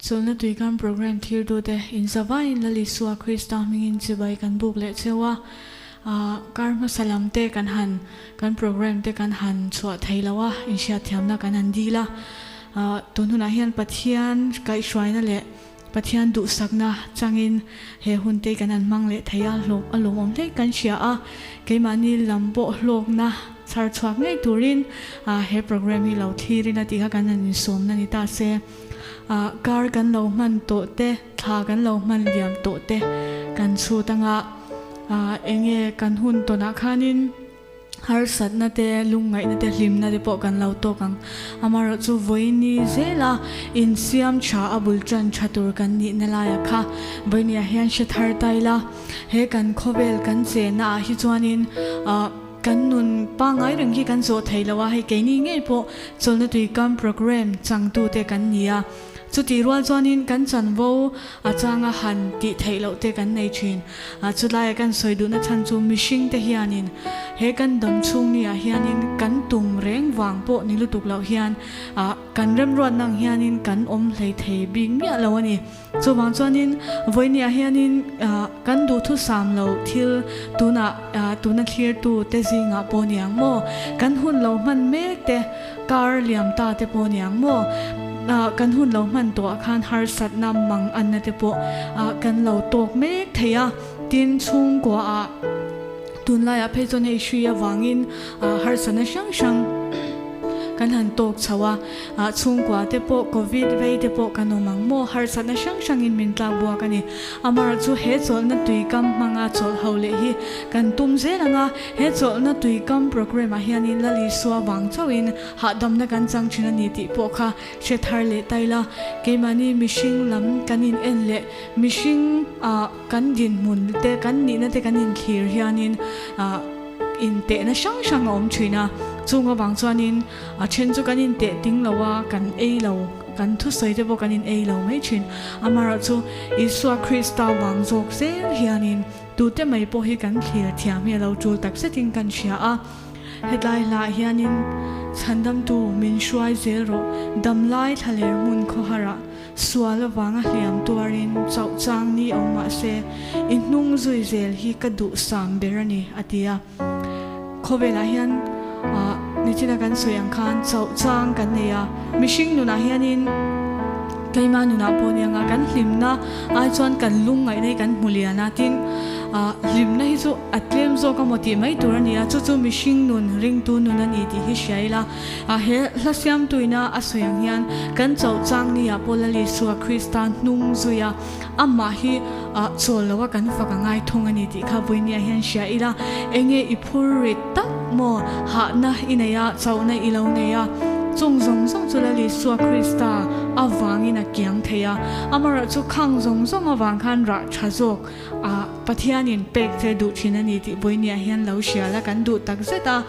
Chawlhna Tuikam Programme thirtute inzavaiin Lal Isua Krista hmingin chibai kan buk leh cheu a, kar hmasa lam te kan han kan programme te kan han chhuah thei lo a, inhriatthiamna kan han dil a, tun hunah hian Pathian kaihhruaina leh Pathian duhsakna changin he hun te kan han hmang leh thei a, hlawm a lawmawm hle kan hria a, keimahni lam pawh hlawkna chhar chhuak ngei turin he programme hi lo thlirin a tih kha kan han insawmna ni ta se. Kar kan lo hman tawh te, thla kan lo hman liam tawh te kan chhut anga enge kan hun tawnah khanin harsatna te, lungngaihna te, hlimna te pawh kan lo tawk ang. Amaherawhchu vawiini zela insiam tha a bul tan tha tur kan nihna laiah kha vawiiniah hian hre thar ta ila, he kan khawvel kan chenna ah hi chuanin Kan nun pangngai reng hi kan zawh thei lo a, hei keini ngei pawh chawlhna tuikam programme changtute kan ni a. Chutih rual chuanin kan chanvo a changa han tih theih loh te kan nei thin. Chulaiah kan sawi duhna chhan chu mihringte hianin he kan dam chhung ni ah hianin kan tum reng vang pawh ni lutuk loh hian kan remruatna ang hianin kan awm hlei thei bik miah lo a ni. Chuvang chuanin vawinia hianin kan duhthusam lo thil tunah tuna thlirtu te zingah pawh ni ang maw? Kan hun lo hman mek te, kar liam ta te pawh ni ang maw? Kan hun lo hman tawhah khan harsatna mang anna te pawh kan lo tawk mek thei a, tin chhungkuaah tunlaiah phei chuan hei hri avangin harsatna hrang hrang kan han tawk chho a. Chhungkua te pawh Covid vei te pawh kan awm ang maw? Harsatna hrang hrangin min tlak buak a ni. Amaherawh chu he chawlhna tuikam hmanga chawlh ho leh hi kan tum zel ang a, he chawlhna tuikam programme ah hianin Lal Isua vang chauhin hahdamna kan chang thin a ni tih pawh kha hre thar leh ta ila, keimahni mihring lam kan in en leh mihring kan dinhmun te kan nihna te kan inthlir hianin intehna hrang hrang a awm thin a, chung avang chuanin A then chu kan inteh ting lo a, kan ei lo, kan thusawi te pawh kan in ei lo mai thin. Amaherawh chu Isua Krista vang zawk zel hianin tute mai pawh hi kan thlir thiam hi a lo tul tak zetin kan hria a. Hetlai hlaah hianin Chhandamtu min hruai zel rawh, damlai thlaler hmun khawharah sual avanga hliam tuarin chauh chang ni awm mah se, i hnung zui zel hi ka duhsam ber a ni, a ti a. Khawvelah hian nichina kan sawi ang khan chauh chang kan nei a, mihring nunah hianin keimah nunah pawh ni anga kan hlimna ai chuan kan lungngaihna hi kan hmu lian a, tin hlimna hi chu a tlem zawk a maw tih mai tur a ni a, chu chu mihring nun ringtu nun a ni tih hi hria ila, he hla siamtuina a sawi ang hian kan chauh chang ni ah pawh Lal Isua Krista hnung zui a. Amah hi chawl lo a kan fak a ngai thung a ni tih kha vawinia hian hria ila, enge i phur rit tak maw hahna i nei a, chauhna i lo nei a, chung zawng zawng chu Lal Isua Krista avangin a kiang thei a, amaherawh chu khang zawng zawng avang khan rah tha zawk a Pathianin pek che duh thin a ni tih vawinia hian lo hria la kan duh tak zet a,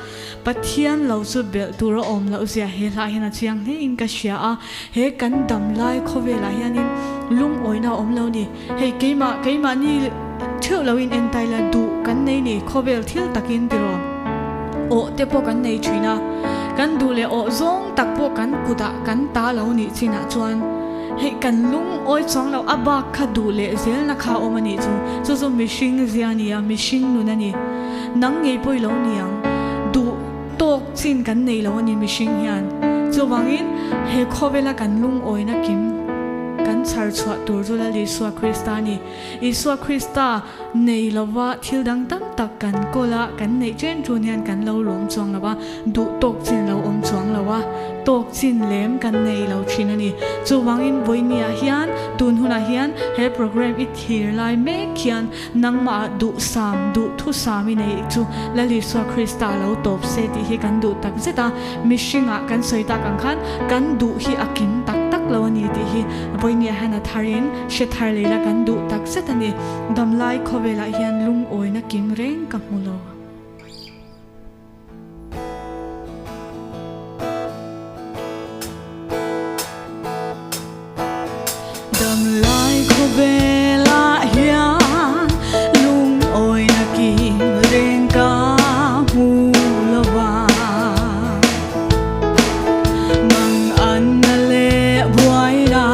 Pathian lo chu belh tur a awm loh zia he hlah hian a chiang hle in ka hria a, he kan dam lai khawvelah hianin lungawina a awm lo ni. Hei keimah keimahni theuh lo in entai la duh kan nei ni khawvel thil takin tiraw awh te pawh kan nei thin a, kan duh leh awh zawng tak pawh kan kutah kan ta lo nih chinah chuan hei kan lungawi chuang lo a bak kha duh leh zelna kha a awm a nih chu, chu chu mihring zia a ni a, mihring nun a ni. Nang ngei pawh i lo ni ang. Duh tawk chin kan nei lo a ni mihring hian. Chuvangin he khawvela kan lungawina kim kan chhar chhuah tur chu Lal Isua Krista a ni. Isua Krista nei lova thil dang tam tak kan kawl a, kan neih chen tun hian kan lo lawm chuang lo a, duh tawk chin lo awm chuang lo a, tawk chin lem kan nei lo thin a ni. Chuvangin vawinia hian tun hunah hian he programme i thlir lai mek hian Nangmah duhsam, duhthusam i neih chu Lal Isua Krista lo tawp se tih hi kan duh tak zet a, mihringah kan sawi tak ang khan kan duh hi a kim tak tak lo a ni tih hi vawinia hian a tharin hre thar lei la kan duh tak zet a ni. Damlai khawvelah hian lungawina kim reng ka hmu lo. Damlai khawvelah hian lungawina kim reng ka hmu lo va. Mang anna leh buaina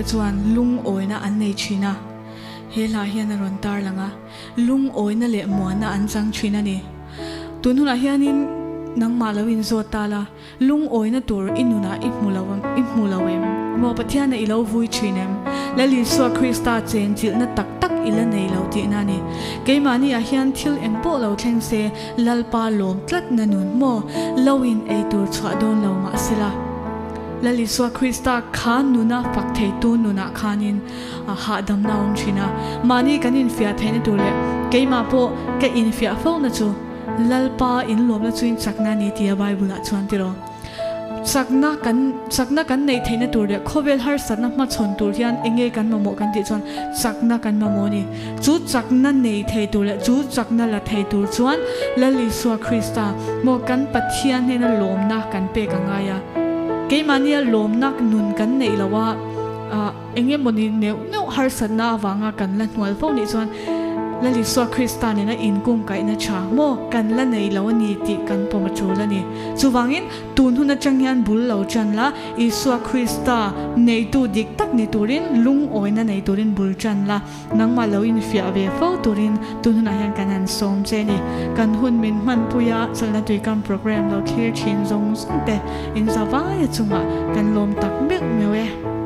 te chuan lungawina an nei thin a, he hla hian a rawn tarlang a, lungawina leh muanna an chang thin a ni. Tun hunah hianin nangmah lo inzawt ta la, Lungawina tur i nunah i hmu lo i hmu lo em? Maw Pathiana i lo vui thin em? Lal Isua Krista chenchilhna tak tak i la nei lo tihna a ni. Keimahni ah hian thil eng pawh lo thleng se Lalpa lawm tlatna nun maw lo in ei tur chhuah dawn lo mahsela Lal Isua Krista kha nuna fak theitu nunah khanin hahdamna a awm thin a. Mahni kan infiah theihna tur leh keimah pawh ka infiah fo na chu Lalpa in lawmna chu in chakna a ni tia Bible ah chuan tiraw. Chakna kan chakna kan neih theihna tur leh khawvel harsatna hmachhawn tur hian enge kan mamawh kan tih chuan chakna kan mamawh a ni. Chu chakna nei thei tur leh chu chakna la thei tur chuan Lal Isua Krista maw kan Pathian hnena lawmna kan pek a ngai a. Keimahnia lawmna nun kan neih loh a ah enge mawni neuh neuh harsatna avanga kan la hnual fo nih chuan Lal Isua Krista nena inkungkaihna tha maw kan la nei lo a ni tih kan pawm a tul a ni. Chuvangin, tun hun atang hian bul lo tan la, Isua Krista neitu dik tak ni turin lungawina nei turin bul tan la, nangmah lo infiah ve fo turin tun hunah hian kan han sawm che a ni. Kan hun min hmanpuia chawlhna tuikam program lo thlir thin zawng zawng te inzavaia chungah kan lawm tak meuh meuh e.